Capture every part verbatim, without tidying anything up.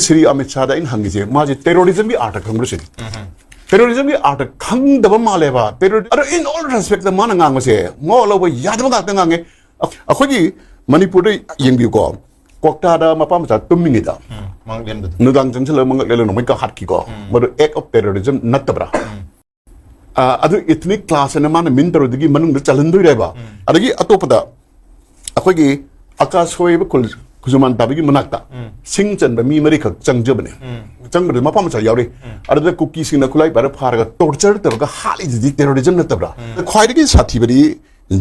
ꯁ꯭ꯔꯤ ꯑꯃꯤꯠ ꯁꯥꯍꯗ ꯑꯩꯅ ꯍꯪꯉꯤꯁꯦ, ꯃꯥꯁꯦ terrorism ꯒꯤ ꯑꯥꯔꯊ ꯈꯪꯕ꯭ꯔꯥ ꯁꯤꯅꯤ꯫ Terrorism ꯒꯤ ꯑꯥꯔꯊ ꯈꯪꯗꯕ ꯃꯥꯜꯂꯦꯕ꯫ Terror-, ꯑꯗꯣ in all respect ꯇ ꯃꯥꯅ ꯉꯥꯡꯕꯁꯦ ꯃꯋꯥ ꯂꯧꯕ ꯌꯥꯗꯕ ꯉꯥꯛꯇ ꯉꯥꯡꯉꯦ꯫ ꯑꯩꯈꯣꯏꯒꯤ ꯃꯅꯤꯄꯨꯔꯗ ꯌꯦꯡꯕꯤꯌꯨꯀꯣ, ꯀ꯭ꯋꯥꯛꯇꯥꯗ ꯃꯄꯥ ꯃꯆꯥ ꯇꯨꯝꯃꯤꯉꯩꯗ ꯎꯝ, ꯃꯉꯛ ꯂꯦꯟꯕꯗꯣ꯫ ꯅꯨꯡꯗꯥꯡ ꯆꯪꯁꯤꯜꯂꯒ ꯃꯉꯛ ꯂꯦꯟꯂꯒ ꯅꯣꯡꯃꯩ ꯀꯥꯞꯍꯠꯈꯤꯀꯣ꯫ ꯎꯝ꯫ ꯃꯗꯨ act of terrorism ꯅꯠꯇꯕ꯭ꯔꯥ? ꯎꯝ꯫ ꯑ, ꯑꯗꯨ ethnic clash ꯑꯅ ꯃꯥꯅ mean ꯇꯧꯔꯤꯗꯨꯒꯤ ꯃꯅꯨꯡꯗ ꯆꯜꯍꯟꯗꯣꯏꯔꯦꯕ? ꯎꯝ꯫ ꯑꯗꯒꯤ ꯑꯇꯣꯞꯄꯗ ꯑꯩꯈꯣꯏꯒꯤ ꯑꯀꯥꯁ ꯍꯣꯏꯕ ꯈꯨꯜ-, ꯈꯨꯖꯨꯃꯥꯟ ꯇꯥꯕꯤꯒꯤ ꯃꯅꯥꯛꯇ ꯎꯝ꯫ ꯁꯤꯡ ꯆꯟꯕ ꯃꯤ ꯃꯔꯤꯈꯛ ꯆꯪꯖꯕꯅꯦ꯫ ꯎꯝ꯫ ꯆꯪꯕꯗ ꯃꯄꯥ ꯃꯆꯥ ꯌꯥꯎꯔꯤ꯫ ꯎꯝ꯫ ꯑꯗꯨꯗ ꯀꯨꯀꯤꯁꯤꯡꯅ ꯈꯨꯠꯂꯥꯏ ꯄꯥꯏꯔ ꯐꯥꯔꯒ torture ꯇꯧꯔꯒ ꯍꯥꯠꯂꯤꯗꯨꯗꯤ terrorism ꯅꯠꯇꯕ꯭ꯔꯥ? ꯎꯝ꯫ ꯈ꯭ꯋꯥꯏꯗꯒꯤ ꯁꯥꯊꯤꯕꯗꯤ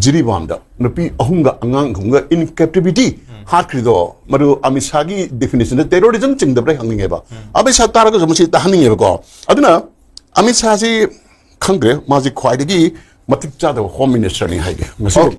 ꯖꯤꯔꯤꯕꯥꯝꯗ ꯅꯨꯄꯤ ꯑꯍꯨꯝꯒ ꯑꯉꯥꯡ ꯑꯍꯨꯝꯒ in captivity ꯎꯝ꯫ ꯍꯥꯠꯈ꯭ꯔꯤꯗꯣ, ꯃꯗꯨ ꯑꯃꯤꯠ ꯁꯥꯍꯒꯤ definition ꯗ terrorism ꯆꯤꯡꯗꯕ꯭ꯔꯥ ꯍꯪꯅꯤꯡꯉꯦꯕ꯫ ꯎꯝ꯫ ꯑꯃꯤꯠ ꯁꯥꯍ ꯇꯥꯔꯒꯁꯨ ꯃꯁꯤ ꯇꯥꯍꯟꯅꯤꯡꯉꯦꯕꯀꯣ꯫ ꯑꯗꯨꯅ ꯑꯃꯤꯠ ꯁꯥꯍꯁꯤ ꯈꯪꯗ꯭ꯔꯦ, ꯃꯥꯁꯤ ꯈ꯭ꯋꯥꯏꯗꯒꯤ ꯃꯇꯤꯛ ꯆꯥꯗꯕ home minister ꯅꯤ ꯍꯥꯏꯒꯦ꯫ ꯉꯁꯤ ꯑꯣ꯫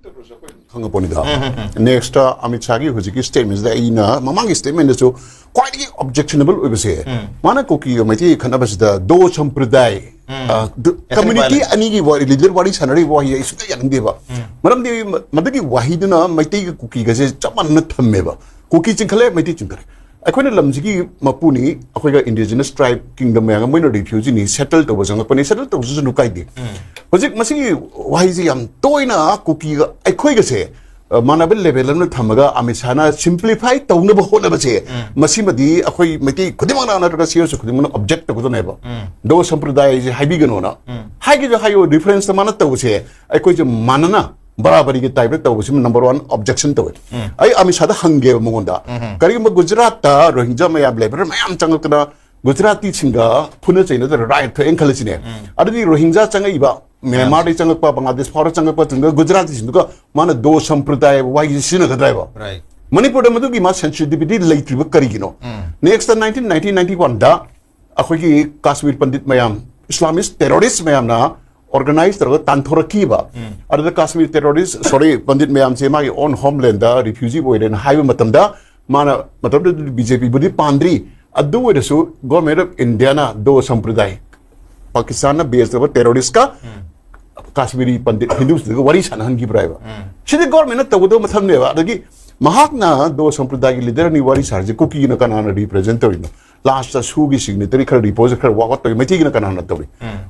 ꯈꯪꯉꯛꯄꯅꯤꯗ꯫ ꯎꯝ, ꯎꯝ, ꯎꯝ꯫ Next ꯑꯃꯤꯠ ꯁꯥꯍꯒꯤ ꯍꯧꯖꯤꯛꯀꯤ statement ꯁꯤꯗ ꯑꯩꯅ ꯃꯃꯥꯡꯒꯤ statement ꯗꯁꯨ ꯈ꯭ꯋꯥꯏꯗꯒꯤ objectionable ꯑꯣꯏꯕꯁꯦ, ꯎꯝ꯫ ꯃꯥꯅ ꯀꯨꯀꯤꯒ ꯃꯩꯇꯩ ꯈꯠꯅꯕꯁꯤꯗ ꯗꯣ ꯁꯝꯄ꯭ꯔꯗꯥꯏ, ꯎꯝ꯫ ꯑ, ꯗ-, ethnic community violence꯫ ꯑꯅꯤꯒꯤ ꯋꯥꯔꯤ, leader ꯋꯥꯔꯤ ꯁꯥꯟꯅꯔꯤꯕ ꯋꯥꯍꯩ ꯑꯩ ꯁꯨꯡꯌꯥ ꯌꯥꯅꯤꯡꯗꯦꯕ꯫ ꯎꯝ꯫ ꯃꯔꯝꯗꯤ ꯃ-, ꯃꯗꯨꯒꯤ ꯋꯥꯍꯩꯗꯨꯅ ꯃꯩꯇꯩꯒ ꯀꯨꯀꯤꯒꯁꯦ ꯆꯞ ꯃꯥꯟꯅꯅ ꯊꯝꯃꯦꯕ꯫ ꯀꯨꯀꯤ ꯆꯤꯡꯈꯠꯂꯦ, ꯃꯩꯇꯩ ꯆꯤꯡꯈꯠꯂꯦ꯫ ꯑꯩꯈꯣꯏꯅ ꯂꯝꯁꯤꯒꯤ ꯃꯄꯨꯅꯤ, ꯑꯩꯈꯣꯏꯒ indigenous tribe kingdom ꯃꯌꯥꯝ ꯑꯃ, ꯃꯣꯏꯅ refugee ꯅꯤ, settle ꯇꯧꯕ ꯆꯪꯉꯛꯄꯅꯤ, settle ꯇꯧꯕꯁꯨ ꯀꯥꯏꯗꯦ꯫ ꯎꯝ꯫ ꯍꯧꯖꯤꯛ ꯃꯁꯤꯒꯤ ꯋꯥꯍꯩꯁꯤ ꯌꯥꯝ ꯇꯣꯏꯅ ꯀꯨꯀꯤꯒ ꯑꯩꯈꯣꯏꯒꯁꯦ, ꯑ, ꯃꯥꯟꯅꯕ level ꯑꯃꯗ ꯊꯝꯃꯒ ꯑꯃꯤꯠ ꯁꯥꯍꯅ simplify ꯇꯧꯅꯕ ꯍꯣꯠꯅꯕꯁꯦ, ꯎꯝ꯫ ꯃꯁꯤꯃꯗꯤ ꯑꯩꯈꯣꯏ ꯃꯩꯇꯩ ꯈꯨꯗꯤꯡꯃꯛꯅ ꯅꯠꯇ꯭ꯔꯒ ꯁꯤ ꯑꯣꯏꯔꯁꯨ ꯈꯨꯗꯤꯡꯃꯛꯅ object ꯇꯧꯒꯗꯕꯅꯦꯕ꯫ ꯎꯝ꯫ ꯗꯣ ꯁꯝꯄ꯭ꯔꯗꯥꯏꯁꯦ ꯍꯥꯏꯕꯤꯒꯅꯣꯅ꯫ ꯎꯝ꯫ ꯍꯥꯏꯒꯤꯁꯨ ꯍꯥꯏꯌꯣ, reference ꯇ ꯃꯥꯅ ꯇꯧꯕꯁꯦ ꯑꯩꯈꯣꯏꯁꯦ ꯃꯥꯟꯅꯅ ꯕꯔꯥꯕꯔꯤꯒꯤ type ꯇ ꯇꯧꯕꯁꯤꯃ number one objection ꯇꯧꯋꯦ꯫ ꯎꯝ꯫ ꯑꯩ ꯑꯃꯤꯠ ꯁꯥꯍꯗ ꯍꯪꯒꯦꯕ ꯃꯉꯣꯟꯗ, ꯎꯝ꯫ ꯀꯔꯤꯒꯨꯝꯕ ꯒꯨꯖꯔꯥꯠꯇ ꯔꯣꯍꯤꯡꯖꯥ ꯃꯌꯥꯝ, labour ꯃꯌꯥꯝ ꯆꯪꯉꯛꯇꯅ ꯒꯨꯖꯔꯥꯇꯤꯁꯤꯡꯒ ꯐꯨꯅ ꯆꯩꯅꯗꯅ riot ꯊꯣꯛꯑꯦꯅ ꯈꯜꯂꯁꯤꯅꯦ꯫ ꯎꯝ꯫ ꯑꯗꯨꯗꯤ ꯔꯣꯍꯤꯡꯖꯥ ꯆꯪꯉꯛꯏꯕ, ꯃꯌꯥꯝꯁꯦ꯫ ꯃ꯭ꯌꯥꯟꯃꯥꯔꯗꯒꯤ ꯆꯪꯉꯛꯄ, ꯕꯪꯒ꯭ꯂꯥꯗꯦꯁ ꯐꯥꯎꯔ ꯆꯪꯉꯛꯄ ꯇꯨꯡꯗ ꯒꯨꯖꯔꯥꯇꯤꯁꯤꯡꯗꯨꯒ ꯃꯥꯅ ꯗꯣ ꯁꯝꯄ꯭ꯔꯗꯥꯏ ꯍꯥꯏꯕ ꯋꯥꯍꯩꯁꯤ ꯁꯤꯖꯤꯟꯅꯒꯗ꯭ꯔꯥ ꯍꯥꯏꯕ? Right꯫ ꯃꯅꯤꯄꯨꯔꯗ ꯃꯗꯨꯒꯤ ꯃꯥ sensitivity ꯂꯩꯇ꯭ꯔꯤꯕ ꯀꯔꯤꯒꯤꯅꯣ? ꯎꯝ꯫ Next nineteen ninety, ninety-one ꯗ ꯑꯩꯈꯣꯏꯒꯤ ꯀꯥꯁꯃꯤꯔ ꯄꯟꯗꯤꯠ ꯃꯌꯥꯝ, Islamist terrorist ꯃꯌꯥꯝꯅ organize ꯇꯧꯔꯒ ꯇꯥꯟꯊꯣꯔꯛꯈꯤꯕ꯫ ꯎꯝ꯫ ꯑꯗꯨꯗ ꯀꯥꯁꯃꯤꯔ terrorist, sorry, ꯄꯟꯗꯤꯠ ꯃꯌꯥꯝꯁꯦ ꯃꯥꯒꯤ own homeland ꯗ refugee ꯑꯣꯏꯔꯦꯅ ꯍꯥꯏꯕ ꯃꯇꯝꯗ, ꯃꯥꯅ ꯃꯇꯝꯗꯨꯗ BJP ꯕꯨꯗꯤ ꯄꯥꯟꯗ꯭ꯔꯤ, ꯑꯗꯨ ꯑꯣꯏꯔꯁꯨ Government of India ꯅ ꯗꯣ ꯁꯝꯄ꯭ꯔꯗꯥꯏ, ꯄꯥꯀꯤꯁꯇꯥꯟꯅ base ꯇꯧꯕ terrorist ꯀ ꯎꯝ꯫ ꯀꯥꯁꯃꯤꯔꯤ ꯄꯟꯗꯤꯠ ꯍꯤꯟꯗꯨꯁꯤꯡꯗꯨꯒ ꯋꯥꯔꯤ ꯁꯥꯟꯅꯍꯟꯈꯤꯕ꯭ꯔꯥ ꯍꯥꯏꯕ? ꯎꯝ꯫ ꯁꯤꯗꯤ government ꯅ ꯇꯧꯒꯗꯕ ꯃꯊꯧꯅꯦꯕ꯫ ꯑꯗꯒꯤ ꯃꯍꯥꯛꯅ ꯗꯣ ꯁꯝꯄ꯭ꯔꯗꯥꯏꯒꯤ ꯂꯤꯗꯔ ꯑꯅꯤ ꯋꯥꯔꯤ ꯁꯥꯔꯤꯁꯦ ꯀꯨꯀꯤꯅ ꯀꯅꯥꯅ ꯔꯤꯄ꯭ꯔꯦꯖꯦꯟ ꯇꯧꯔꯤꯅꯣ? ꯂꯥꯁꯇ ꯁꯨꯒꯤ ꯁꯤꯒꯅꯦꯇꯔꯤ ꯈꯔ ꯔꯤꯄꯣꯖ ꯈꯔ ꯋꯥꯛ ꯑꯥꯎꯠ ꯇꯧꯔꯤ, ꯃꯩꯇꯩꯒꯤꯅ ꯀꯅꯥꯅ ꯇꯧꯔꯤ?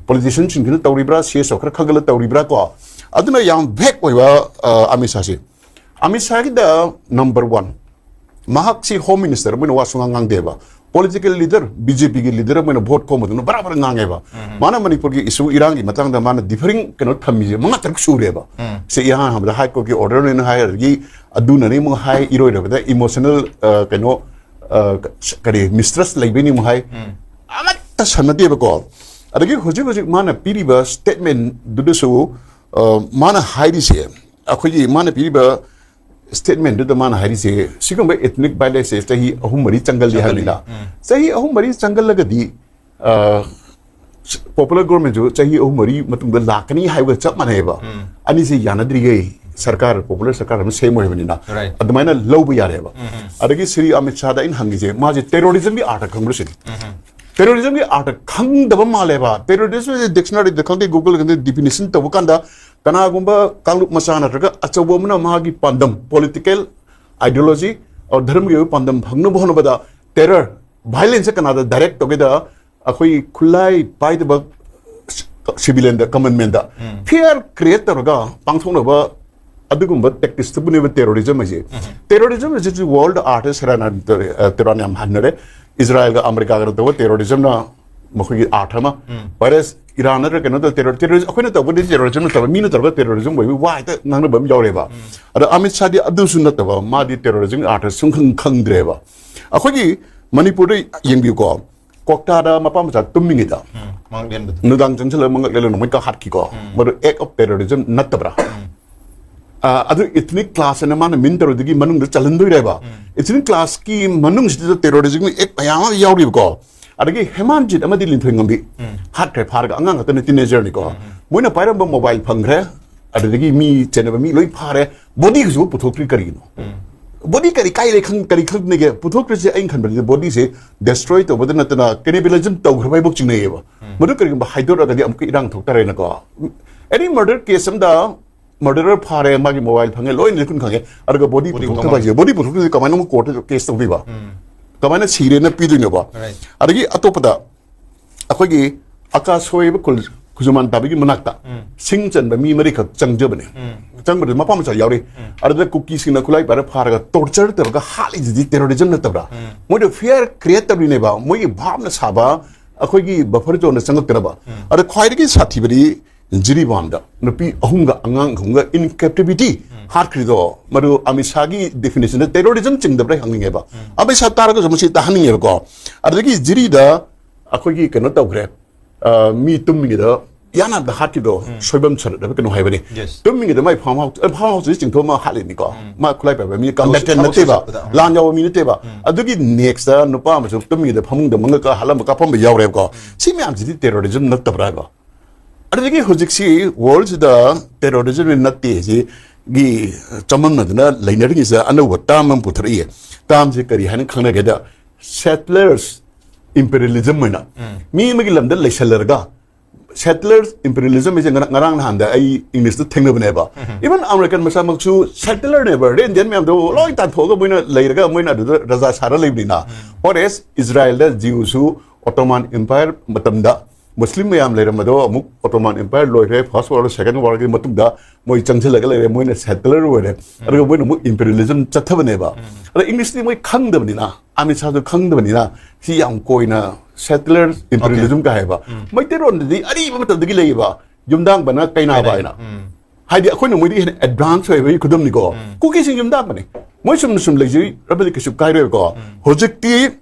ꯄꯣꯂꯤꯇꯤꯁꯤꯌꯟꯁꯤꯡꯁꯤꯅ ꯇꯧꯔꯤꯕ꯭ꯔꯥ, ꯁꯤ ꯑꯦꯁ ꯑꯣ ꯈꯔ ꯈꯪꯒꯠꯂ ꯇꯧꯔꯤꯕ꯭ꯔꯥ ꯀꯣ? ꯑꯗꯨꯅ ꯌꯥꯝ ꯚꯦꯛ ꯑꯣꯏꯕ ꯑ, ꯑꯃꯤꯠ ꯁꯥꯁꯦ꯫ ꯑꯃꯤꯠ ꯁꯥꯒꯤꯗ ꯅꯝꯕꯔ ꯋꯥꯟ, ꯃꯍꯥꯛꯁꯤ ꯍꯣꯝ ꯃꯤꯅꯤꯁꯇꯔ ꯑꯃ ꯑꯣꯏꯅ ꯋꯥ ꯁꯨꯡꯉꯥꯡ ꯉꯥꯡꯗꯦꯕ꯫ ꯄꯣꯂꯤꯇꯤꯀꯦꯜ ꯂꯤꯗꯔ, ꯕꯤ ꯖꯦ ꯄꯤꯒꯤ ꯂꯤꯗꯔ ꯑꯃ ꯑꯣꯏꯅ ꯚꯣꯠ ꯈꯣꯝꯕꯗꯧꯅ ꯕꯔꯥ ꯕꯔꯥ ꯉꯥꯡꯉꯦꯕ꯫ ꯃꯥꯅ ꯃꯅꯤꯄꯨꯔꯒꯤ ꯏꯁꯨ ꯏꯔꯥꯡꯒꯤ ꯃꯇꯥꯡꯗ ꯃꯥꯅ ꯗꯤꯐꯔꯤꯡ ꯀꯩꯅꯣ ꯊꯝꯃꯤꯁꯦ ꯃꯉꯥ ꯇꯔꯨꯛ ꯁꯨꯔꯦꯕ꯫ ꯁꯤ ꯏꯍꯥꯟ ꯍꯥꯟꯕꯗ ꯍꯥꯏ ꯀꯣꯔꯠꯀꯤ ꯑꯣꯔꯗꯔꯅꯦꯅ ꯍꯥꯏ, ꯑꯗꯒꯤ ꯑꯗꯨꯅꯅꯦ ꯑꯃꯨꯛ ꯍꯥꯏ, ꯏꯔꯣꯏꯔꯕꯗ ꯏꯃꯣꯁꯅꯦꯜ ꯀꯩꯅꯣ ꯑ, ꯀꯔꯤ ꯃꯤꯁꯇ꯭ꯔꯁ ꯂꯩꯕꯩꯅꯤ ꯑꯃꯨꯛ ꯍꯥꯏ꯫ ꯑꯃꯠꯇ ꯁꯟꯅꯗꯦꯕꯀꯣ꯫ ꯑꯗꯒꯤ ꯍꯧꯖꯤꯛ ꯍꯧꯖꯤꯛ ꯃꯥꯅ ꯄꯤꯔꯤꯕ ꯁ꯭ꯇꯦꯠꯃꯦꯟꯗꯨꯗꯁꯨ ꯑ, ꯃꯥꯅ ꯍꯥꯏꯔꯤꯁꯦ, ꯑꯩꯈꯣꯏꯒꯤ ꯃꯥꯅ ꯄꯤꯔꯤꯕ ꯁ꯭ꯇꯦꯠꯃꯦꯟꯗꯨꯗ ꯃꯥꯅ ꯍꯥꯏꯔꯤꯁꯦ, ꯁꯤꯒꯨꯝꯕ ꯏꯊꯅꯤꯛ ꯚꯥꯏꯂꯦꯟꯁꯁꯦ ꯆꯍꯤ ꯑꯍꯨꯝ ꯃꯔꯤ ꯆꯪꯒꯜꯂꯤ ꯆꯪꯒꯜꯂꯤ꯫ ꯍꯥꯏꯕꯅꯤꯅ, ꯆꯍꯤ ꯑꯍꯨꯝ ꯃꯔꯤ ꯆꯪꯒꯜꯂꯒꯗꯤ, ꯑ, ꯄꯣꯄꯨꯂꯔ ꯒꯣꯔꯃꯦꯟꯁꯨ ꯆꯍꯤ ꯑꯍꯨꯝ ꯃꯔꯤ ꯃꯇꯨꯡꯗ ꯂꯥꯛꯀꯅꯤ ꯍꯥꯏꯕꯒ ꯆꯞ ꯃꯥꯟꯅꯩꯑꯕ꯫ ꯑꯅꯤꯁꯦ ꯌꯥꯅꯗ꯭ꯔꯤꯈꯩ ꯁꯔꯀꯥꯔ, ꯄꯣꯄꯨꯂꯔ ꯁꯔꯀꯥꯔ ꯑꯃ ꯁꯦꯝꯃꯣꯏ ꯍꯥꯏꯕꯅꯤꯅ, right, ꯑꯗꯨꯃꯥꯏꯅ ꯂꯧꯕ ꯌꯥꯔꯦꯕ꯫ ꯑꯗꯒꯤ ꯁ꯭ꯔꯤ ꯑꯃꯤꯠ ꯁꯥꯗ ꯑꯩꯅ ꯍꯪꯉꯤꯁꯦ, ꯃꯥꯁꯦ ꯇꯦꯔꯣꯔꯤꯖꯝꯒꯤ ꯑꯥꯔꯊ ꯈꯪꯕ꯭ꯔꯥ ꯁꯤꯅꯤ꯫ ꯇꯦꯔꯣꯔꯤꯖꯝꯒꯤ ꯑꯥꯔꯊ ꯈꯪꯗꯕ ꯃꯥꯜꯂꯦꯕ꯫ ꯇꯦꯔꯣꯔꯤꯖꯝꯁꯦ ꯗꯤꯛꯁꯅꯔꯤꯗ ꯈꯪꯗꯦ, ꯒꯨꯒꯜꯗ ꯈꯪꯗꯦ, ꯗꯤꯐꯤꯅꯤꯁꯟ ꯇꯧꯕ ꯀꯥꯟꯗ ꯀꯅꯥꯒꯨꯝꯕ ꯀꯥꯡꯂꯨꯞ ꯃꯆꯥ ꯅꯠꯇ꯭ꯔꯒ ꯑꯆꯧꯕ ꯑꯃꯅ ꯃꯥꯒꯤ ꯄꯥꯟꯗꯝ, ꯄꯣꯂꯤꯇꯤꯀꯦꯜ ꯑꯥꯏꯗꯤꯌꯣꯂꯣꯖꯤ, ꯑꯣꯔ ꯙꯔꯃꯒꯤ ꯑꯣꯏꯕ ꯄꯥꯟꯗꯝ ꯐꯪꯅꯕ ꯍꯣꯠꯅꯕꯗ ꯇꯦꯔꯔ, ꯚꯥꯏꯂꯦꯟꯁꯁꯦ ꯀꯅꯥꯗ ꯗꯥꯏꯔꯦꯛ ꯇꯧꯒꯦꯗ, ꯑꯩꯈꯣꯏ ꯈꯨꯠꯂꯥꯏ ꯄꯥꯏꯗꯕ ꯁꯤꯚꯤꯂꯤꯌꯟꯗ, ꯀꯃꯟ ꯃꯦꯟꯗ ꯐꯤꯌꯔ ꯀ꯭ꯔꯤꯌꯦꯠ ꯇꯧꯔꯒ ꯄꯥꯡꯊꯣꯛꯅꯕ ꯑꯗꯨꯒꯨꯝꯕ ꯇꯦꯛꯇꯤꯛꯁꯇꯨꯕꯨꯅꯦꯕ ꯇꯦꯔꯣꯔꯤꯖꯝ ꯍꯥꯏꯁꯦ꯫ ꯇꯦꯔꯣꯔꯤꯖꯝ ꯍꯥꯏꯁꯤꯁꯨ ꯋꯥꯔꯜꯗ ꯑꯥꯔꯊ ꯁꯦꯔꯥꯟ ꯇꯦꯔꯥꯟ ꯌꯥꯝ ꯍꯟꯅꯔꯦ꯫ ꯏꯖꯔꯥꯌꯦꯜꯒ ꯑꯃꯦꯔꯤꯀꯥꯒ ꯇꯧꯕ ꯇꯦꯔꯣꯔꯤꯖꯝꯅ ꯃꯈꯣꯏꯒꯤ ꯑꯥꯔꯊ ꯑꯃ, ꯋꯥꯏꯔꯁ ꯏꯔꯥꯟ ꯅꯠꯇ꯭ꯔ ꯀꯩꯅꯣ ꯇꯧ ꯇꯦꯔꯣꯔ ꯇꯦꯔꯣꯔꯤꯁ ꯑꯩꯈꯣꯏꯅ ꯇꯧꯕꯗꯤ ꯇꯦꯔꯣꯔꯤꯖꯝ ꯅꯠꯇꯕ, ꯃꯤꯅ ꯇꯧꯔꯒ ꯇꯦꯔꯣꯔꯤꯖꯝ ꯑꯣꯏꯕ ꯋꯥ ꯍꯦꯛꯇ ꯉꯥꯡꯅꯕ ꯑꯃ ꯌꯥꯎꯔꯦꯕ꯫ ꯑꯗꯣ ꯑꯃꯤꯠ ꯁꯥꯗꯤ ꯑꯗꯨꯁꯨ ꯅꯠꯇꯕ, ꯃꯥꯗꯤ ꯇꯦꯔꯣꯔꯤꯖꯝꯒꯤ ꯑꯥꯔꯊ ꯁꯨꯡꯈꯪ ꯈꯪꯗ꯭ꯔꯦꯕ꯫ ꯑꯩꯈꯣꯏꯒꯤ ꯃꯅꯤꯄꯨꯔꯗ ꯌꯦꯡꯕꯤꯌꯨꯀꯣ, ꯀꯣꯛꯇꯥꯗ ꯃꯄꯥ ꯃꯆꯥ ꯇꯨꯝꯃꯤꯉꯩꯗ ꯃꯉꯛ ꯂꯦꯟꯕꯗꯣ꯫ ꯅꯨꯡꯗꯥꯡ ꯆꯪꯁꯤꯜꯂꯒ ꯃꯉꯛ ꯂꯦꯜꯂ ꯅꯣꯡꯃꯩ ꯀꯥꯞꯍꯠꯈꯤꯀꯣ꯫ ꯃꯗꯨ ꯑꯦꯛ ꯑꯣꯐ ꯇꯦꯔꯣꯔꯤꯖꯝ ꯅꯠꯇꯕ꯭ꯔꯥ? ꯑ, ꯑꯗꯨ ꯏꯊꯅꯤꯛ ꯀ꯭ꯂꯥꯁ ꯑꯅ ꯃꯥꯅ ꯃꯤꯟ ꯇꯧꯔꯤꯗꯨꯒꯤ ꯃꯅꯨꯡꯗ ꯆꯜꯍꯟꯗꯣꯏꯔꯦꯕ꯫ ꯏꯊꯅꯤꯛ ꯀ꯭ꯂꯥꯁꯀꯤ ꯃꯅꯨꯡꯁꯤꯗ ꯇꯦꯔꯣꯔꯤꯖꯝꯒꯤ ꯑꯦꯛ ꯃꯌꯥꯝ ꯑꯃ ꯌꯥꯎꯔꯤꯕꯀꯣ꯫ ꯑꯗꯒꯤ ꯍꯦꯃꯥꯟꯖꯤꯠ ꯑꯃꯗꯤ ꯂꯤꯟꯊꯣꯏꯉꯝꯕꯤ ꯍꯥꯠꯈ꯭ꯔꯦ, ꯐꯥꯔꯒ, ꯑꯉꯥꯡ ꯉꯥꯛꯇꯅꯦ, ꯇꯤꯅꯦꯖꯔꯅꯤꯀꯣ꯫ ꯃꯣꯏꯅ ꯄꯥꯏꯔꯝꯕ ꯃꯣꯕꯥꯏꯜ ꯐꯪꯈ꯭ꯔꯦ, ꯑꯗꯨꯗꯒꯤ ꯃꯤ ꯆꯦꯟꯅꯕ ꯃꯤ ꯂꯣꯏ ꯐꯥꯔꯦ, ꯕꯣꯗꯤꯒꯁꯨ ꯄꯨꯊꯣꯛꯇ꯭ꯔꯤ꯫ ꯀꯔꯤꯒꯤꯅꯣ? ꯕꯣꯗꯤ ꯀꯔꯤ, ꯀꯥꯏ ꯂꯩ ꯈꯪ-, ꯀꯔꯤ ꯈꯪꯅꯒꯦ? ꯄꯨꯊꯣꯛꯇ꯭ꯔꯤꯁꯦ ꯑꯩꯅ ꯈꯟꯕꯗꯗꯤ ꯕꯣꯗꯤꯁꯦ ꯗꯦꯁꯇ꯭ꯔꯣꯏ ꯇꯧꯕꯗ ꯅꯠꯇꯅ ꯀꯦꯅꯤꯕꯦꯂꯤꯖꯝ ꯇꯧꯈ꯭ꯔꯕ ꯍꯥꯏꯕꯨ ꯆꯤꯡꯅꯩꯌꯦꯕ꯫ ꯃꯗꯨ ꯀꯔꯤꯒꯨꯝꯕ ꯍꯥꯏꯗꯣꯔꯛꯑꯒꯗꯤ ꯑꯃꯨꯛꯀ ꯏꯔꯥꯡ ꯊꯣꯛꯇꯔꯦꯅꯀꯣ꯫ ꯑꯦꯅꯤ ꯃꯔꯗꯔ ꯀꯦꯁ ꯑꯃꯗ ꯃꯔꯗꯔ ꯐꯥꯔꯦ, ꯃꯥꯒꯤ ꯃꯣꯕꯥꯏꯜ ꯐꯪꯉꯦ, ꯂꯣꯏꯅ ꯈꯨꯟ ꯈꯪꯉꯦ꯫ ꯑꯗꯨꯒ ꯕꯣꯗꯤ ꯄꯨꯊꯣꯛꯇꯕ ꯍꯥꯏꯁꯦ, ꯕꯣꯗꯤ ꯄꯨꯊꯣꯛꯇꯕꯁꯦ ꯀꯃꯥꯏꯅ ꯑꯃꯨꯛ ꯀꯣꯔꯠꯇ ꯀꯦꯁ ꯇꯧꯗꯣꯏꯕ? ꯀꯃꯥꯏꯅ ꯁꯤꯔꯦꯅ ꯄꯤꯗꯣꯏꯅꯣꯕ? ꯑꯗꯒꯤ ꯑꯇꯣꯞꯄꯗ ꯑꯩꯈꯣꯏꯒꯤ ꯑꯀꯥꯁ ꯍꯣꯏꯕ ꯈꯨꯜ, ꯈꯨꯖꯨꯃꯥꯟ ꯇꯥꯕꯤꯒꯤ ꯃꯅꯥꯛꯇ ꯁꯤꯡ ꯆꯟꯕ ꯃꯤ ꯃꯔꯤꯈꯛ ꯆꯪꯖꯕꯅꯦ꯫ ꯆꯪꯕꯗ ꯃꯄꯥ ꯃꯆꯥ ꯌꯥꯎꯔꯤ꯫ ꯑꯗꯨꯗ ꯀꯨꯀꯤꯁꯤꯡꯅ ꯈꯨꯠꯂꯥꯏ ꯄꯥꯏꯔ ꯐꯥꯔꯒ ꯇꯣꯔꯆꯔ ꯇꯧꯔꯒ ꯍꯥꯠꯂꯤꯁꯤꯗꯤ ꯇꯦꯔꯣꯔꯤꯖꯝ ꯅꯠꯇꯕ꯭ꯔꯥ? ꯃꯣꯏꯗ ꯐꯤꯌꯔ ꯀ꯭ꯔꯤꯌꯦꯠ ꯇꯧꯔꯤꯅꯦꯕ, ꯃꯣꯏꯒꯤ ꯚꯥꯞꯅ ꯁꯥꯕ ꯑꯩꯈꯣꯏꯒꯤ ꯕꯐꯔ ꯖꯣꯟꯗ ꯆꯪꯉꯛꯇꯅꯕ꯫ ꯑꯗ ꯈ꯭ꯋꯥꯏꯗꯒꯤ ꯁꯥꯊꯤꯕꯗꯤ ꯖꯤꯔꯤꯕꯥꯝꯗ ꯅꯨꯄꯤ ꯑꯍꯨꯝꯒ ꯑꯉꯥꯡ ꯑꯍꯨꯝꯒ in captivity ꯍꯥꯠꯈ꯭ꯔꯤꯗꯣ, ꯃꯗꯨ ꯑꯃꯤꯠ ꯁꯥꯒꯤ ꯗꯦꯐꯤꯅꯦꯁꯟꯗ ꯇꯦꯔꯣꯔꯤꯖꯝ ꯆꯤꯡꯗꯕ꯭ꯔꯥ ꯍꯪꯅꯤꯡꯉꯦꯕ꯫ ꯑꯃꯤꯠ ꯁꯥ ꯇꯥꯔꯒꯁꯨ ꯃꯁꯤ ꯇꯥꯍꯟꯅꯤꯡꯉꯦꯕꯀꯣ꯫ ꯑꯗꯨꯗꯒꯤ ꯖꯤꯔꯤꯗ ꯑꯩꯈꯣꯏꯒꯤ ꯀꯩꯅꯣ ꯇꯧꯈ꯭ꯔꯦ, ꯑ, ꯃꯤ ꯇꯨꯝꯃꯤꯉꯩꯗ ꯏꯌꯥꯟ ꯌꯥꯟꯗ ꯍꯥꯠꯈꯤꯗꯣ, ꯁꯣꯏꯕꯝ ꯁꯔꯠ ꯍꯥꯏꯕ ꯀꯩꯅꯣ ꯍꯥꯏꯕꯅꯤ꯫ ꯇꯨꯝꯃꯤꯉꯩꯗ ꯃꯥꯏ ꯐꯥꯔꯝ ꯍꯥꯎꯁ, ꯑ, ꯐꯥꯔꯝ ꯍꯥꯎꯁꯁꯤ ꯆꯤꯡꯊꯣꯛꯑꯃ ꯍꯥꯠꯂꯤꯅꯤꯀꯣ꯫ ꯃꯥ ꯈꯨꯠꯂꯥꯏ ꯄꯥꯏꯕ ꯃꯤ ꯀꯝꯕꯦꯇꯦꯟ ꯊꯕꯛ ꯅꯠꯇꯦꯕ, ꯁꯨꯖꯕꯗ, ꯂꯥꯟ ꯌꯥꯎꯕ ꯃꯤ ꯅꯠꯇꯦꯕ꯫ ꯑꯗꯨꯒꯤ ꯅꯦꯛꯁꯇ ꯅꯨꯄꯥ ꯑꯃꯁꯨ ꯇꯨꯝꯃꯤꯉꯩꯗ ꯐꯃꯨꯡꯗ ꯃꯪꯉꯒ ꯍꯥꯠꯂꯝꯕ ꯀꯥꯞꯄꯝꯕ ꯌꯥꯎꯔꯦꯕꯀꯣ꯫ ꯁꯤ ꯃꯌꯥꯝꯁꯤꯗꯤ ꯇꯦꯔꯣꯔꯤꯖꯝ ꯅꯠꯇꯕ꯭ꯔꯥ ꯍꯥꯏꯕ? ꯑꯗꯨꯗꯒꯤ ꯍꯧꯖꯤꯛꯁꯤ ꯋꯥꯔꯜꯁꯤꯗ ꯇꯦꯔꯣꯔꯤꯖꯝ ꯅꯠꯇꯦ ꯁꯤꯒꯤ ꯆꯃꯝꯅꯗꯅ ꯂꯩꯅꯔꯤꯉꯩꯁꯤꯗ ꯑꯅꯧꯕ ꯇꯥꯝ ꯑꯃ ꯄꯨꯊꯣꯔꯛꯏ꯫ ꯇꯥꯝꯁꯤ ꯀꯔꯤ ꯍꯥꯏꯅ ꯈꯪꯅꯒꯦꯗ, ꯁꯦꯇꯂꯔꯁ ꯏꯝꯄꯦꯔꯤꯌꯦꯂꯤꯖꯝ ꯑꯣꯏꯅ꯫ ꯃꯤ ꯑꯃꯒꯤ ꯂꯝꯗ ꯂꯩꯁꯜꯂꯔꯒ, ꯁꯦꯇꯂꯔꯁ ꯏꯝꯄꯦꯔꯤꯌꯦꯂꯤꯖꯝ ꯍꯥꯏꯁꯦ ꯉꯔꯥꯡ, ꯉꯔꯥꯡ ꯅꯍꯥꯟꯗ ꯑꯩ ꯏꯪꯂꯤꯁꯇ ꯊꯦꯡꯅꯕꯅꯦꯕ꯫ ꯏꯚꯟ ꯑꯃꯦꯔꯤꯀꯟ ꯃꯆꯥꯃꯛꯁꯨ ꯁꯦꯇꯂꯔꯅꯦꯕ, ꯔꯦ ꯏꯟꯗꯤꯌꯟ ꯃꯌꯥꯝꯗꯣ ꯂꯣꯏ ꯇꯥꯟꯊꯣꯛꯑꯒ ꯃꯣꯏꯅ ꯂꯩꯔꯒ ꯃꯣꯏꯅ ꯑꯗꯨꯗ ꯔꯖꯥ ꯁꯥꯔ ꯂꯩꯕꯅꯤꯅ꯫ ꯍꯣꯔꯦꯁ ꯏꯁꯔꯥꯌꯦꯜꯗ ꯖꯤꯎꯁꯨ ꯑꯣꯇꯣꯃꯥꯟ ꯑꯦꯝꯄꯥꯌꯔ ꯃꯇꯝꯗ ꯃꯨꯁꯂꯤꯝ ꯃꯌꯥꯝ ꯂꯩꯔꯝꯕꯗꯣ ꯑꯃꯨꯛ ꯑꯣꯇꯣꯃꯥꯟ ꯑꯦꯝꯄꯥꯌꯔ ꯂꯣꯏꯈ꯭ꯔꯦ, ꯐꯥꯔꯁ ꯋꯥꯔꯜ, ꯁꯦꯀꯦꯟ ꯋꯥꯔꯜꯒꯤ ꯃꯇꯨꯡꯗ ꯃꯣꯏ ꯆꯪꯁꯤꯜꯂꯒ ꯂꯩꯔꯦ, ꯃꯣꯏꯅ ꯁꯦꯇꯂꯔ ꯑꯣꯏꯔꯦ꯫ ꯑꯗꯨꯒ ꯃꯣꯏꯅ ꯑꯃꯨꯛ ꯏꯝꯄꯦꯔꯤꯌꯦꯂꯤꯖꯝ ꯆꯠꯊꯕꯅꯦꯕ꯫ ꯑꯗ ꯏꯪꯂꯤꯁꯇꯤ ꯃꯣꯏ ꯈꯪꯗꯕꯅꯤꯅ, ꯑꯃꯤꯠ ꯁꯥꯁꯨ ꯈꯪꯗꯕꯅꯤꯅ, ꯁꯤ ꯌꯥꯝ ꯀꯣꯏꯅ ꯁꯦꯇꯂꯔ ꯏꯝꯄꯦꯔꯤꯌꯦꯂꯤꯖꯝ ꯀꯥꯏ ꯍꯥꯏꯕ ꯃꯩꯇꯩꯔꯣꯟꯗꯗꯤ ꯑꯔꯤꯕ ꯃꯇꯝꯗꯒꯤ ꯂꯩꯌꯦꯕ ꯌꯨꯝꯗꯥꯡꯕꯅ ꯀꯩꯅꯥꯕ ꯍꯥꯏꯅ꯫ ꯍꯥꯏꯗꯤ ꯑꯩꯈꯣꯏꯅ ꯃꯣꯏꯗꯒꯤ ꯍꯦꯟꯅ ꯑꯦꯗꯚꯥꯟꯁ ꯑꯣꯏꯕꯒꯤ ꯈꯨꯗꯝꯅꯤꯀꯣ꯫ ꯀꯨꯀꯤꯁꯤꯡ ꯌꯨꯝꯗꯥꯡꯕꯅꯤ, ꯃꯣꯏ ꯆꯨꯝꯅ ꯁꯨꯝ ꯂꯩꯖꯔꯕꯗꯤ ꯀꯩꯁꯨ ꯀꯥꯏꯔꯣꯏꯕꯀꯣ꯫ ꯍꯧꯖꯤꯛꯇꯤ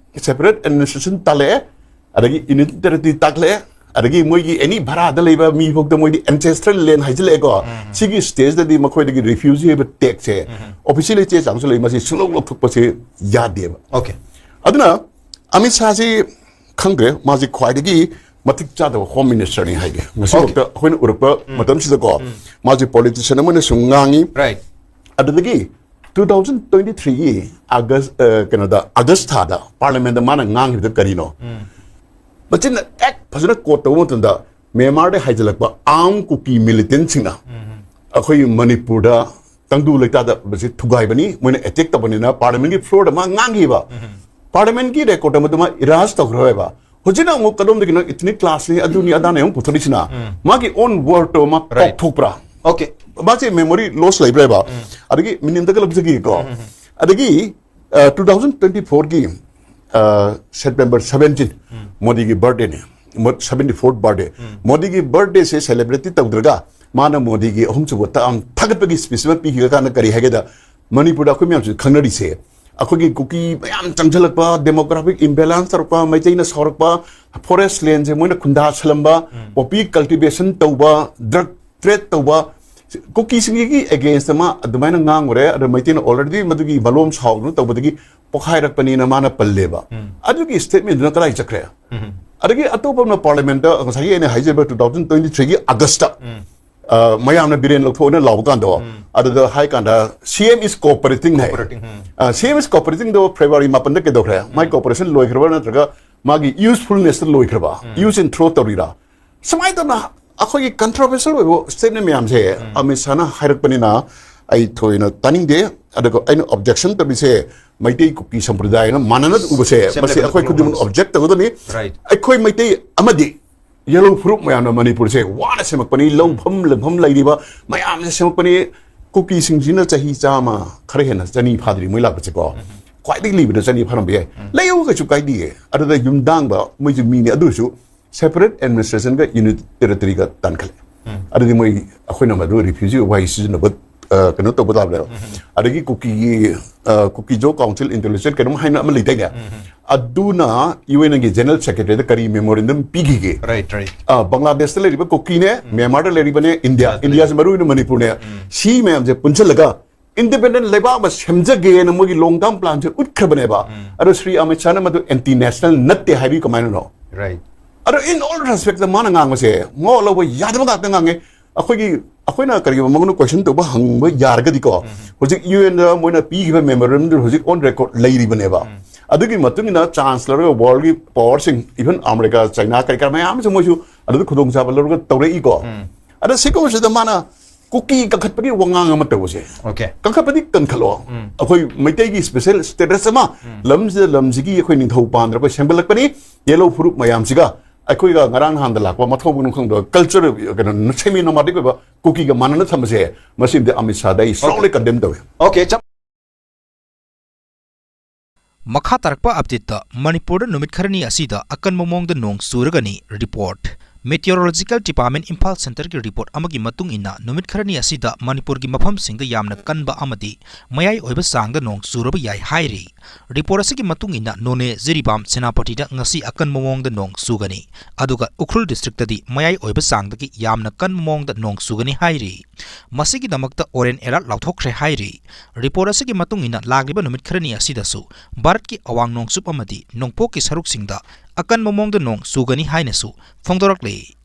ꯁꯦꯄꯔꯦꯠ ꯑꯦꯗꯃꯤꯅꯤꯁꯇ꯭ꯔꯦꯁꯟ ꯇꯥꯜꯂꯛꯑꯦ, ꯑꯗꯒꯤ ꯌꯨꯅꯤꯠ ꯇꯦꯔꯤꯇꯣꯔꯤ ꯇꯥꯛꯂꯛꯑꯦ, ꯑꯗꯒꯤ ꯃꯣꯏꯒꯤ ꯑꯦꯅꯤ ꯚꯔꯥꯗ ꯂꯩꯕ ꯃꯤ ꯐꯥꯎꯗ ꯃꯣꯏꯗꯤ ꯑꯦꯟꯁꯦꯁꯇ꯭ꯔꯦꯜ ꯂꯦꯟ ꯍꯥꯏꯖꯤꯜꯂꯛꯑꯦꯀꯣ꯫ ꯁꯤꯒꯤ ꯁ꯭ꯇꯦꯖꯇꯗꯤ ꯃꯈꯣꯏꯗꯒꯤ ꯔꯤꯐ꯭ꯌꯨꯖꯤ ꯍꯥꯏꯕ ꯇꯦꯛꯁꯦ, ꯑꯣꯐꯤꯁꯤꯌꯦꯜꯂꯤ ꯆꯦ ꯆꯥꯡꯁꯨ ꯂꯩ, ꯃꯁꯤ ꯁꯨꯡꯂꯧ ꯂꯧꯊꯣꯛꯄꯁꯦ ꯌꯥꯗꯦꯕ꯫ ꯑꯣꯀꯦ꯫ ꯑꯗꯨꯅ ꯑꯃꯤꯠ ꯁꯥꯁꯤ ꯈꯪꯗ꯭ꯔꯦ, ꯃꯥꯁꯤ ꯈ꯭ꯋꯥꯏꯗꯒꯤ ꯃꯇꯤꯛ ꯆꯥꯗꯕ ꯍꯣꯝ ꯃꯤꯅꯤꯁꯇꯔꯅꯤ ꯍꯥꯏꯒꯦ꯫ ꯉꯁꯤꯐꯥꯎꯗ ꯑꯩꯈꯣꯏꯅ ꯎꯔꯛꯄ ꯃꯇꯝꯁꯤꯗꯀꯣ, ꯃꯥꯁꯤ ꯄꯣꯂꯤꯇꯤꯁꯤꯌꯟ ꯑꯃꯅ ꯁꯨꯝ ꯉꯥꯡꯉꯤ꯫ ꯔꯥꯏꯠ꯫ ꯑꯗꯨꯗꯒꯤ ꯇꯨ ꯊꯥꯎꯖꯟ ꯇ꯭ꯋꯦꯟꯇꯤ ꯊ꯭ꯔꯤꯒꯤ ꯑꯥꯒꯁ, ꯑ, ꯀꯩꯅꯣꯗ, ꯑꯥꯒꯁ ꯊꯥꯗ ꯄꯥꯔꯂꯤꯌꯥꯃꯦꯟꯗ ꯃꯥꯅ ꯉꯥꯡꯈꯤꯕꯗ ꯀꯔꯤꯅꯣ? ꯃꯆꯤꯟꯅ ꯍꯦꯛ ꯐꯖꯅ ꯀꯣꯠ ꯇꯧꯕ ꯃꯇꯝꯗ, ꯃ꯭ꯌꯥꯟꯃꯥꯔꯗ ꯍꯥꯏꯖꯤꯜꯂꯛꯄ ꯑꯥꯔꯝ ꯀꯨꯀꯤ ꯃꯤꯂꯤꯇꯦꯟꯁꯤꯡꯅ ꯑꯩꯈꯣꯏ ꯃꯅꯤꯄꯨꯔꯗ ꯇꯪꯗꯨ ꯂꯩꯇꯥꯗꯕꯁꯤ ꯊꯨꯒꯥꯏꯕꯅꯤ, ꯃꯣꯏꯅ ꯑꯦꯇꯦꯛ ꯇꯧꯕꯅꯤꯅ ꯄꯥꯔꯂꯤꯌꯥꯃꯦꯟꯒꯤ ꯐ꯭ꯂꯣꯔꯗ ꯃꯥ ꯉꯥꯡꯈꯤꯕ꯫ ꯄꯥꯔꯂꯤꯌꯥꯃꯦꯟꯒꯤ ꯔꯦꯀꯣꯔꯗ ꯑꯃꯗꯨ ꯃꯥ ꯏꯔꯥꯖ ꯇꯧꯈ꯭ꯔꯦꯕ꯫ ꯍꯧꯖꯤꯛꯅ ꯑꯃꯨꯛ ꯀꯗꯣꯝꯗꯒꯤꯅꯣ ꯏꯊꯅꯤꯛ ꯀ꯭ꯂꯥꯁꯅꯤ, ꯑꯗꯨꯅꯤ ꯑꯗꯥꯅꯤ ꯑꯃꯨꯛ ꯄꯨꯊꯣꯔꯛꯏꯁꯤꯅ? ꯃꯥꯒꯤ ꯑꯣꯟ ꯋꯥꯔꯗꯇꯣ ꯃꯥ Right. ꯀꯥꯎꯊꯣꯛꯄ꯭ꯔꯥ? Okay. ꯃꯥꯁꯦ ꯃꯦꯃꯣꯔꯤ ꯂꯣꯁ ꯂꯩꯕ꯭ꯔꯥꯕ? ꯑꯗꯒꯤ ꯃꯤꯅꯤꯠ ꯑꯝꯇꯒ ꯂꯧꯖꯒꯦꯀꯣ꯫ ꯑꯗꯒꯤ ꯇꯨ ꯊꯥꯎꯖꯟ ꯇ꯭ꯋꯦꯟꯇꯤ ꯐꯣꯔꯒꯤ ꯁꯦꯞꯇꯦꯝꯕꯔ ꯁꯕꯦꯟꯇꯤꯟ, ꯃꯣꯗꯤꯒꯤ ꯕꯥꯔꯗꯦꯅꯤ, ꯁꯕꯦꯟꯇꯤ ꯐꯣꯔꯠ ꯕꯥꯔꯗꯦ꯫ ꯃꯣꯗꯤꯒꯤ ꯕꯥꯔꯗꯦꯁꯦ ꯁꯦꯂꯦꯕ꯭ꯔꯦꯠꯇꯤ ꯇꯧꯗ꯭ꯔꯒ ꯃꯥꯅ ꯃꯣꯗꯤꯒꯤ ꯑꯍꯨꯝꯁꯨꯕ ꯇꯥꯝ ꯊꯥꯒꯠꯄꯒꯤ ꯁ꯭ꯄꯤꯆ ꯑꯃ ꯄꯤꯈꯤꯕ ꯀꯥꯟꯗ ꯀꯔꯤ ꯍꯥꯏꯒꯦꯗ, ꯃꯅꯤꯄꯨꯔꯗ ꯑꯩꯈꯣꯏ ꯃꯌꯥꯝꯁꯨ ꯈꯪꯅꯔꯤꯁꯦ, ꯑꯩꯈꯣꯏꯒꯤ ꯀꯨꯀꯤ ꯃꯌꯥꯝ ꯆꯪꯁꯤꯜꯂꯛꯄ, ꯗꯦꯃꯣꯒ꯭ꯔꯥꯐꯤꯛ ꯏꯝꯕꯦꯂꯥꯟꯁ ꯇꯧꯔꯛꯄ, ꯃꯩꯇꯩꯅ ꯁꯥꯎꯔꯛꯄ, ꯐꯣꯔꯦꯁ ꯂꯦꯟꯁꯦ ꯃꯣꯏꯅ ꯈꯨꯟꯗꯥꯁꯜꯂꯝꯕ, ꯄꯣꯄꯤ ꯀꯜꯇꯤꯚꯦꯁꯟ ꯇꯧꯕ, ꯗ꯭ꯔꯒ ꯇ꯭ꯔꯦꯠ ꯇꯧꯕ, ꯀꯨꯀꯤꯁꯤꯡꯒꯤ ꯑꯦꯒꯦꯟꯁꯇ ꯃꯥ ꯑꯗꯨꯃꯥꯏꯅ ꯉꯥꯡꯉꯨꯔꯦ꯫ ꯑꯗ ꯃꯩꯇꯩꯅ ꯑꯣꯜꯔꯦꯗꯤ ꯃꯗꯨꯒꯤ ꯃꯂꯣꯝ ꯁꯥꯎꯗꯨꯅ ꯇꯧꯕꯗꯒꯤ ꯄꯣꯈꯥꯏꯔꯛꯄꯅꯤꯅ ꯃꯥꯅ ꯄꯜꯂꯦꯕ꯫ ꯑꯗꯨꯒꯤ ꯁ꯭ꯇꯦꯠꯃꯦꯟꯗꯨꯅ ꯀꯗꯥꯏ ꯆꯠꯈ꯭ꯔꯦ? ꯑꯗꯒꯤ ꯑꯇꯣꯞꯄ ꯑꯃꯅ ꯄꯥꯔꯂꯤꯌꯥꯃꯦꯟꯠꯇ ꯉꯁꯥꯏꯒꯤ ꯑꯩꯅ ꯍꯥꯏꯖꯕ ꯇꯨ ꯊꯥꯎꯖꯟ ꯇ꯭ꯋꯦꯟꯇꯤ ꯊ꯭ꯔꯤꯒꯤ ꯑꯥꯒꯁꯇ, ꯑ, ꯃꯌꯥꯝꯅ ꯕꯤꯔꯦꯟ ꯂꯧꯊꯣꯛꯑꯣꯅ ꯂꯥꯎꯕ ꯀꯥꯟꯗꯣ, ꯑꯗꯨꯗ ꯍꯥꯏ ꯀꯥꯟꯗ "ꯁꯤ ꯑꯦꯝ is cooperating" ꯍꯥꯏ꯫ Cooperating, um. Uh, "C M is cooperating"ꯗꯣ February ꯃꯥꯄꯟꯗ ꯀꯩꯗꯧꯈ꯭ꯔꯦ? ꯃꯥꯏ ꯀꯣꯑꯣꯄꯔꯦꯁꯟ ꯂꯣꯏꯈ꯭ꯔꯕ ꯅꯠꯇ꯭ꯔꯒ ꯃꯥꯒꯤ ꯌꯨꯁꯐꯨꯜꯅꯦꯁꯇ ꯂꯣꯏꯈ꯭ꯔꯕ? ꯌꯨꯁ ꯑꯦꯟ ꯊ꯭ꯔꯣ ꯇꯧꯔꯤꯔꯥ? ꯁꯨꯃꯥꯏꯅ ꯇꯧꯅ ꯑꯩꯈꯣꯏꯒꯤ ꯀꯟꯇ꯭ꯔꯣꯚꯔꯁꯤꯌꯦꯜ ꯑꯣꯏꯕ ꯁ꯭ꯇꯦꯠꯃꯦꯟ ꯃꯌꯥꯝꯁꯦ ꯑꯃꯤꯠ ꯁꯥꯍꯅ ꯍꯥꯏꯔꯛꯄꯅꯤꯅ ꯑꯩ ꯊꯣꯏꯅ ꯇꯥꯅꯤꯡꯗꯦ꯫ ꯑꯗꯨꯒ ꯑꯩꯅ ꯑꯣꯕꯖꯦꯛꯁꯟ ꯇꯧꯔꯤꯁꯦ ꯃꯩꯇꯩ ꯀꯨꯀꯤ ꯁꯝꯄ꯭ꯔꯗꯥꯌꯅ ꯃꯥꯟꯅꯅ ꯎꯕꯁꯦ, Same ꯃꯁꯤ level ꯑꯩꯈꯣꯏ of ꯈꯨꯗꯤꯡꯃꯛ performance. ꯑꯣꯕꯖꯦꯛ ꯇꯧꯒꯗꯕꯅꯤ꯫ Right. ꯑꯩꯈꯣꯏ ꯃꯩꯇꯩ ꯑꯃꯗꯤ ꯌꯦꯜꯍꯧ ꯐꯨꯔꯨꯞ ꯃꯌꯥꯝꯅ ꯃꯅꯤꯄꯨꯔꯁꯦ ꯋꯥꯅ ꯁꯦꯝꯃꯛꯄꯅꯤ, ꯂꯧꯐꯝ ꯂꯩꯐꯝ ꯂꯩꯔꯤꯕ ꯃꯌꯥꯝꯁꯦ ꯁꯦꯝꯃꯛꯄꯅꯤ꯫ ꯀꯨꯀꯤꯁꯤꯡꯁꯤꯅ ꯆꯍꯤ ꯆꯥꯝꯃ ꯈꯔ ꯍꯦꯟꯅ ꯆꯅꯤ ꯐꯥꯗ꯭ꯔꯤ ꯃꯣꯏ ꯂꯥꯛꯄꯁꯦꯀꯣ꯫ ꯈ꯭ꯋꯥꯏꯗꯒꯤ ꯂꯤꯕꯗ ꯆꯅꯤ ꯐꯥꯔꯝꯕ ꯌꯥꯏ꯫ ꯂꯩꯌꯨ, ꯀꯩꯁꯨ ꯀꯥꯏꯗꯤꯌꯦ꯫ ꯑꯗꯨꯗ ꯌꯨꯝꯗꯥꯡꯕ ꯃꯣꯏꯁꯨ ꯃꯤꯅꯤ, ꯑꯗꯨ ꯑꯣꯏꯔꯁꯨ ꯁꯦꯄꯔꯦꯠ ꯑꯦꯗꯃꯤꯅꯤꯁꯇ꯭ꯔꯦꯁꯟꯒ ꯌꯨꯅꯤꯠ ꯇꯦꯔꯤꯇꯣꯔꯤꯒ ꯇꯥꯟꯈꯠꯂꯦ꯫ ꯑꯗꯨꯗꯤ ꯃꯣꯏ, ꯑꯩꯈꯣꯏꯅ ꯃꯗꯨ ꯔꯤꯐ꯭ꯌꯨꯖꯤ ꯋꯥꯍꯩ ꯁꯤꯖꯤꯟꯅꯕ, ꯑ, ꯀꯩꯅꯣ ꯇꯧꯕ ꯇꯥꯕꯅꯦꯕ꯫ ꯑꯗꯒꯤ ꯀꯨꯀꯤꯒꯤ, ꯑ, ꯀꯨꯀꯤꯖꯣ ꯀꯥꯎꯟꯁꯤꯜ ꯏꯟꯇꯦꯂꯤꯖꯦꯟꯁ ꯀꯩꯅꯣꯝ ꯍꯥꯏꯅ ꯑꯃ ꯂꯩꯗꯥꯏꯅꯦ? ꯑꯗꯨꯅ ꯌꯨ ꯑꯦꯟꯒꯤ ꯖꯦꯅꯔꯦꯜ ꯁꯦꯀ꯭ꯔꯦꯇꯔꯤꯗ ꯀꯔꯤ ꯃꯦꯃꯣꯔꯦꯟꯗꯝ ꯄꯤꯈꯤꯒꯦ? Right, right. ꯑ, ꯕꯪꯒ꯭ꯂꯥꯗꯦꯁꯇ ꯂꯩꯔꯤꯕ ꯀꯨꯀꯤꯅꯦ, ꯃ꯭ꯌꯥꯟꯃꯥꯔꯗ ꯂꯩꯔꯤꯕꯅꯦ, ꯏꯟꯗꯤꯌꯥ, ꯏꯟꯗꯤꯌꯥꯗ ꯏꯟꯗꯤꯌꯥꯁꯦ ꯃꯔꯨ ꯑꯣꯏꯅ ꯃꯅꯤꯄꯨꯔꯅꯦ꯫ ꯁꯤ ꯃꯌꯥꯝꯁꯦ ꯄꯨꯟꯁꯤꯜꯂꯒ ꯏꯟꯗꯤꯄꯦꯟꯗꯦꯟ ꯂꯩꯕꯥꯛ ꯑꯃ ꯁꯦꯝꯖꯒꯦꯅ ꯃꯣꯏꯒꯤ ꯂꯣꯡ ꯇꯔꯝ ꯄ꯭ꯂꯥꯟꯁꯦ ꯎꯠꯈ꯭ꯔꯕꯅꯦꯕ꯫ ꯑꯗꯣ ꯁ꯭ꯔꯤ ꯑꯃꯤꯠ ꯁꯥꯍꯅ ꯃꯗꯨ ꯑꯦꯟꯇꯤ ꯅꯦꯁꯅꯦꯜ ꯅꯠꯇꯦ ꯍꯥꯏꯕꯤ ꯀꯃꯥꯏꯅꯅꯣ? Right. ꯑꯗꯣ in all respect ꯃꯥꯅ ꯉꯥꯡꯕꯁꯦ ꯃꯋꯥ ꯂꯧꯕ ꯌꯥꯗꯕ ꯉꯥꯛꯇ ꯉꯥꯡꯉꯦ꯫ ꯑꯩꯈꯣꯏꯒꯤ, ꯑꯩꯈꯣꯏꯅ ꯀꯔꯤꯒꯨꯝꯕ ꯃꯉꯣꯟꯗ ꯀꯣꯏꯁꯟ ꯇꯧꯕ ꯍꯪꯕ ꯌꯥꯔꯒꯗꯤꯀꯣ, ꯍꯧꯖꯤꯛ ꯌꯨ ꯑꯦꯟꯗ ꯃꯣꯏꯅ ꯄꯤꯈꯤꯕ ꯃꯦꯃꯣꯔꯦꯟꯗꯝ ꯍꯧꯖꯤꯛ ꯑꯣꯟ ꯔꯦꯀꯣꯔꯗ ꯂꯩꯔꯤꯕꯅꯦꯕ꯫ ꯑꯗꯨꯒꯤ ꯃꯇꯨꯡ ꯏꯟꯅ ꯆꯥꯟꯁ ꯂꯧꯔꯒ ꯋꯥꯔꯜꯒꯤ ꯄꯋꯥꯔꯁꯤꯡ, ꯏꯚꯟ ꯑꯃꯦꯔꯤꯀꯥ, ꯆꯩꯅꯥ, ꯀꯔꯤ ꯀꯔꯥ ꯃꯌꯥꯝ ꯑꯃꯁꯨ ꯃꯣꯏꯁꯨ ꯑꯗꯨꯗ ꯈꯨꯗꯣꯡꯆꯥꯕ ꯂꯧꯔꯒ ꯇꯧꯔꯛꯏꯀꯣ꯫ ꯑꯗ ꯁꯤꯒꯨꯝꯕꯁꯤꯗ ꯃꯥꯅ ꯀꯨꯀꯤ ꯀꯟꯈꯠꯄꯒꯤ ꯋꯥꯉꯥꯡ ꯑꯃ ꯇꯧꯕꯁꯦ꯫ Okay. ꯀꯟꯈꯠꯄꯗꯤ ꯀꯟꯈꯠꯂꯣ꯫ ꯎꯝ. ꯑꯩꯈꯣꯏ ꯃꯩꯇꯩꯒꯤ special status ꯑꯃ ꯎꯝ. ꯂꯝꯁꯤꯗ, ꯂꯝꯁꯤꯒꯤ ꯑꯩꯈꯣꯏ ꯅꯤꯡꯊꯧ ꯄꯥꯟꯗꯅ ꯑꯩꯈꯣꯏ ꯁꯦꯝꯒꯠꯂꯛꯄꯅꯤ꯫ ꯌꯦꯜꯍꯧ ꯐꯨꯔꯨꯞ ꯃꯌꯥꯝꯁꯤꯒ ꯑꯩꯈꯣꯏꯒ ꯉꯔꯥꯡ ꯅꯍꯥꯟꯗ ꯂꯥꯛꯄ ꯃꯊꯧ ꯃꯅꯨꯡ ꯈꯪꯗꯕ culture, ꯀꯩꯅꯣ, semi nomadic ꯑꯣꯏꯕ ꯀꯨꯀꯤꯒ ꯃꯥꯟꯅꯅ ꯊꯝꯕꯁꯦ, ꯃꯁꯤꯃꯗꯤ ꯑꯃꯤꯠ ꯁꯥꯍꯗ ꯑꯩ strongly condemn ꯇꯧꯏ꯫ Okay, ꯆꯞ- ꯃꯈꯥ ꯇꯥꯔꯛꯄ ꯑꯞꯗꯦꯠꯇ, ꯃꯅꯤꯄꯨꯔꯗ ꯅꯨꯃꯤꯠ ꯈꯔꯅꯤ ꯑꯁꯤꯗ ꯑꯀꯟꯕ ꯃꯑꯣꯡꯗ ꯅꯣꯡ ꯆꯨꯔꯒꯅꯤ꯫ Report. Meteorological Department ꯏꯝꯐꯥꯜ ꯁꯦꯟꯇꯔꯒꯤ report ꯑꯃꯒꯤ ꯃꯇꯨꯡ ꯏꯟꯅ, ꯅꯨꯃꯤꯠ ꯈꯔꯅꯤ ꯑꯁꯤꯗ ꯃꯅꯤꯄꯨꯔꯒꯤ ꯃꯐꯝꯁꯤꯡꯗ ꯌꯥꯝꯅ ꯀꯟꯕ ꯑꯃꯗꯤ ꯃꯌꯥꯏ ꯑꯣꯏꯕ ꯆꯥꯡꯗ ꯅꯣꯡ ꯆꯨꯔꯕ ꯌꯥꯏ ꯍꯥꯏꯔꯤ꯫ Report ꯑꯁꯤꯒꯤ ꯃꯇꯨꯡ ꯏꯟꯅ, ꯅꯣꯅꯦ, ꯖꯤꯔꯤꯕꯥꯝ, ꯁꯦꯅꯥꯄꯇꯤꯗ ꯉꯁꯤ ꯑꯀꯟꯕ ꯃꯑꯣꯡꯗ ꯅꯣꯡ ꯆꯨꯒꯅꯤ, ꯑꯗꯨꯒ ꯎꯈ꯭ꯔꯨꯜ districtꯇꯗꯤ ꯃꯌꯥꯏ ꯑꯣꯏꯕ ꯆꯥꯡꯗꯒꯤ ꯌꯥꯝꯅ ꯀꯟꯕ ꯃꯑꯣꯡꯗ ꯅꯣꯡ ꯆꯨꯒꯅꯤ ꯍꯥꯏꯔꯤ꯫ ꯃꯁꯤꯒꯤꯗꯃꯛꯇ orange alert ꯂꯥꯎꯊꯣꯛꯈ꯭ꯔꯦ ꯍꯥꯏꯔꯤ꯫ Report ꯑꯁꯤꯒꯤ ꯃꯇꯨꯡ ꯏꯟꯅ, ꯂꯥꯛꯂꯤꯕ ꯅꯨꯃꯤꯠ ꯈꯔꯅꯤ ꯑꯁꯤꯗꯁꯨ ꯚꯥꯔꯠꯀꯤ ꯑꯋꯥꯡ ꯅꯣꯡꯆꯨꯞ ꯑꯃꯗꯤ ꯅꯣꯡꯄꯣꯛꯀꯤ ꯁꯔꯨꯛꯁꯤꯡꯗ ꯑꯀꯟꯕ ꯃꯑꯣꯡꯗ ꯅꯣꯡ ꯆꯨꯒꯅꯤ ꯍꯥꯏꯅꯁꯨ ꯐꯣꯡꯗꯣꯔꯛꯂꯤ꯫